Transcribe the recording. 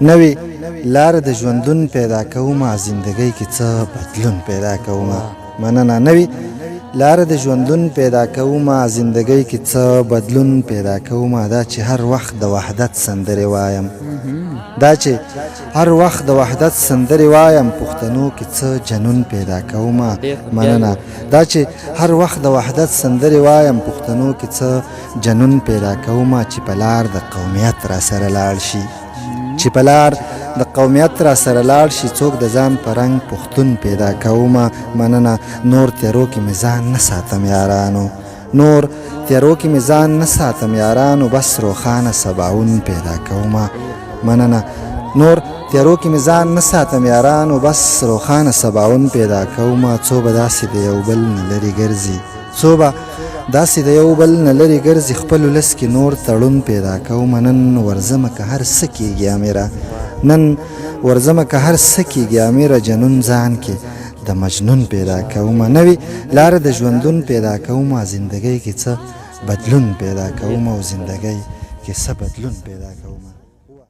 نوې لاره د ژوندون پیدا کومه، زندګۍ کې څه بدلون پیدا کومه. مننه. نوې لاره د ژوندون پیدا کومه، زندګۍ کې څه بدلون پیدا کومه. دا چې هر وخت د وحدت سندرې وایم، دا چې هر وخت د وحدت سندرې وایم، پښتنو کې څه جنون پیدا کومه. مننه. دا چې هر وخت د وحدت سندرې وایم، پښتنو کې څه جنون پیدا کومه. چې په لار د قومیت را سره لاړ شي، چې په لار د قومیت را سره لاړ شي، څوک د ځان په رنګ پښتون پیدا کومه. مننه. نور تیرو کې مې ځان نه ساتم یارانو، نور تیرو کې مې ځان نه ساتم یارانو، بس روښانه سباوون پیدا کومه. مننه. نور تیرو کې مې ځان نه ساتم یارانو، بس روښانه سباوون پیدا کومه. څو به داسې د یو بل نه لرې ګرځي، څو به داسې د یو بل نه لرې ګرځي، خپل ولس کې نور تړون پیدا کومه. نن ورځمه که هر څه کېږي امیره، نن ورځمه که هر څه کېږي امیره، جنون ځان کې د مجنون پیدا کومه. نوې لاره د ژوندون پیدا کومه، زندګۍ کې څه بدلون پیدا کومه، او زندګۍ کې څه بدلون پیدا کومه.